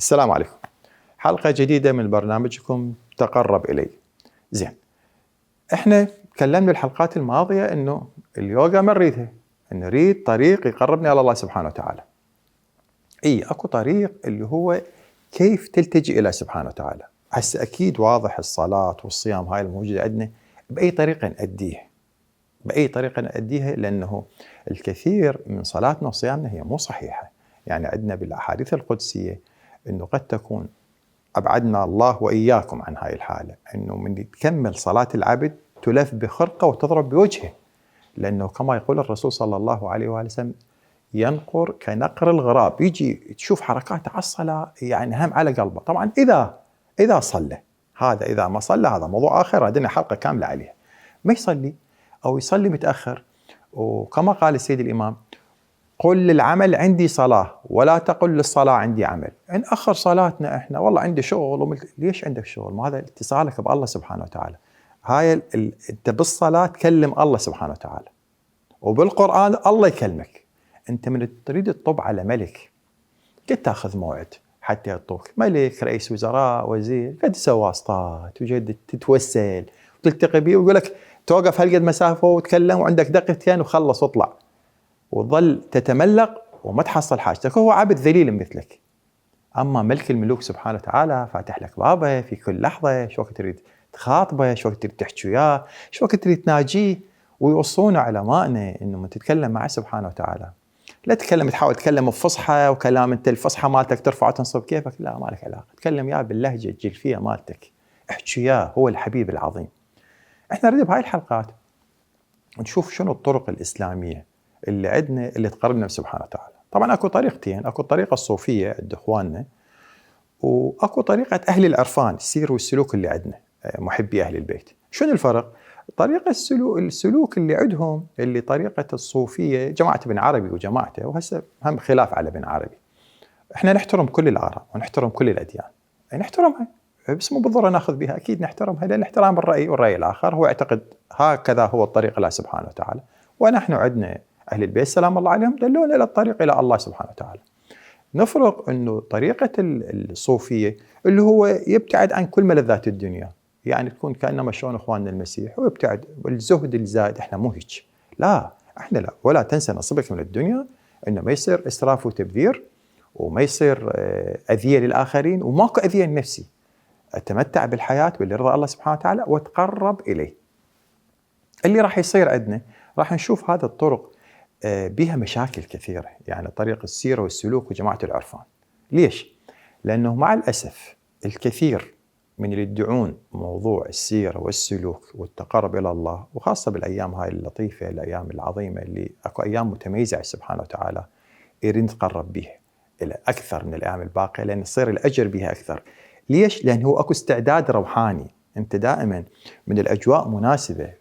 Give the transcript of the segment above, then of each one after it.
السلام عليكم. حلقة جديدة من برنامجكم تقرب إلي. زين، احنا تكلمنا الحلقات الماضية انه اليوغا ما نريدها، نريد طريق يقربني على الله سبحانه وتعالى. اكو طريق اللي هو كيف تلتجئ الى سبحانه وتعالى. هسه اكيد واضح الصلاة والصيام هاي الموجودة عندنا بأي طريقة نأديها، لأنه الكثير من صلاتنا وصيامنا هي مو صحيحة. يعني عندنا بالأحاديث القدسية أنه قد تكون أبعدنا الله وإياكم عن هاي الحالة، أنه من تكمل صلاة العبد تلف بخرقة وتضرب بوجهه، لأنه كما يقول الرسول صلى الله عليه وآله وسلم ينقر كنقر الغراب، يجي تشوف حركات على الصلاة يعني هم على قلبه. طبعا إذا صلى، هذا إذا ما صلى هذا موضوع آخر، عندنا حلقة كاملة عليه. ما يصلي أو يصلي متأخر، وكما قال السيد الإمام: قل للعمل عندي صلاة ولا تقل للصلاة عندي عمل. نأخر صلاتنا احنا والله عندي شغل ليش عندك شغل؟ ما هذا اتصالك بالله سبحانه وتعالى. هاي انت بالصلاة تكلم الله سبحانه وتعالى، وبالقرآن الله يكلمك. انت من تريد تطب على ملك قد تاخذ موعد حتى يعطوك ملك، رئيس وزراء، وزير، قد تسوي واسطات وجد تتوسل وتلتقي به ويقول لك توقف هالقد مسافة وتكلم وعندك دقيقتين وخلص واطلع، وظل تتملق وما تحصل حاجتك. هو عبد ذليل مثلك. أما ملك الملوك سبحانه وتعالى فاتح لك بابه في كل لحظة، شو وقت تريد تخاطبه، شو وقت تريد تحكي وياه، شو وقت تريد تناجيه. ويوصون علماءنا إنه من تتكلم مع سبحانه وتعالى لا تحاول تتكلم بفصحى وكلام انت الفصحى مالتك ترفع وتنصب كيفك، لا، ما لك علاقة. تكلم يا باللهجة الجلفية مالتك، احكي يا، هو الحبيب العظيم. احنا نريد بهاي الحلقات نشوف شنو الطرق الإسلامية اللي عندنا اللي تقربنا من سبحانه وتعالى. طبعا اكو طريقتين، اكو الطريقة الصوفية عند اخواننا، واكو طريقة اهل العرفان، السير والسلوك اللي عندنا محبي اهل البيت. شنو الفرق؟ طريقة السلوك اللي عندهم، اللي طريقة الصوفية، جماعة ابن عربي وجماعته، وهسه هم خلاف على ابن عربي. احنا نحترم كل الآراء ونحترم كل الأديان، نحترمها، بس مو بالضرورة ناخذ بها. اكيد نحترمها، لأن احترام الرأي والرأي الآخر هو يعتقد هكذا هو الطريق إلى سبحانه وتعالى. ونحن عندنا أهل البيت سلام الله عليهم دلونا إلى الطريق إلى الله سبحانه وتعالى. نفرق أنه طريقة الصوفية اللي هو يبتعد عن كل ملذات الدنيا، يعني تكون كأنما شلون إخواننا المسيح ويبتعد، والزهد الزائد. إحنا مو هيك، لا، إحنا لا، ولا تنسى نصيبك من الدنيا، إنه ما يصير إسراف وتبذير، وما يصير أذية للآخرين، وماكو أذية لنفسي. أتمتع بالحياة باللي رضا الله سبحانه وتعالى وتقرب إليه. اللي راح يصير عندنا راح نشوف هذا الطرق بها مشاكل كثيرة، يعني طريق السيرة والسلوك وجماعة العرفان. ليش؟ لأنه مع الأسف الكثير من اللي يدعون موضوع السيرة والسلوك والتقرب إلى الله، وخاصة بالأيام هاي اللطيفة، الأيام العظيمة اللي أكو أيام متميزة على سبحانه وتعالى، يريد نتقرب بها إلى أكثر من الأيام الباقية، لأن يصير الأجر بها أكثر. ليش؟ لأنه هو أكو استعداد روحاني. أنت دائما من الأجواء مناسبة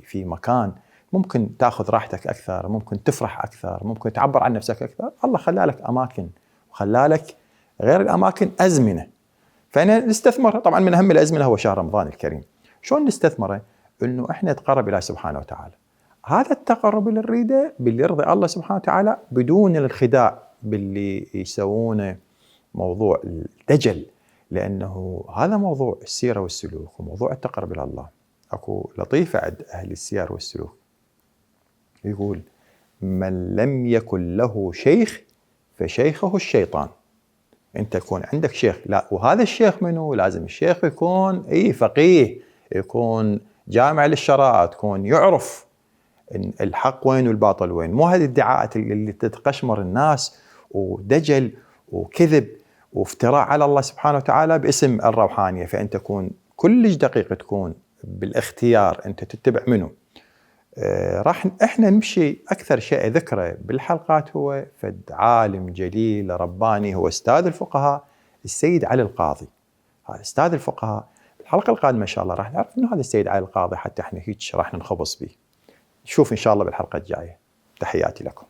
في مكان، ممكن تأخذ راحتك أكثر، ممكن تفرح أكثر، ممكن تعبر عن نفسك أكثر. الله خلالك أماكن، وخلالك غير الأماكن أزمنة، فأنا نستثمرها. طبعا من أهم الأزمنة هو شهر رمضان الكريم. شلون نستثمره؟ إنه إحنا نتقرب إلى سبحانه وتعالى. هذا التقرب اللي نريده باللي يرضي الله سبحانه وتعالى، بدون الخداع باللي يسوونه موضوع الدجل، لأنه هذا موضوع السيرة والسلوك وموضوع التقرب إلى الله. أكو لطيفة عند أهل السير والسلوك، يقول: من لم يكن له شيخ فشيخه الشيطان. أنت يكون عندك شيخ، لا، وهذا الشيخ منه لازم الشيخ يكون فقيه، يكون جامع للشرائع، يكون يعرف الحق وين والباطل وين. مو هذه الادعاءات اللي تتقشمر الناس ودجل وكذب وافتراء على الله سبحانه وتعالى باسم الروحانية. فأنت تكون كلش دقيق، تكون بالاختيار أنت تتبع منه. راح احنا نمشي اكثر شيء ذكره بالحلقات هو فد عالم جليل رباني، هو استاذ الفقهاء السيد علي القاضي. هذا استاذ الفقهاء. الحلقه القادمه ان شاء الله راح نعرف انه هذا السيد علي القاضي، حتى احنا هيك راح ننخبص به. نشوف ان شاء الله بالحلقه الجايه. تحياتي لكم.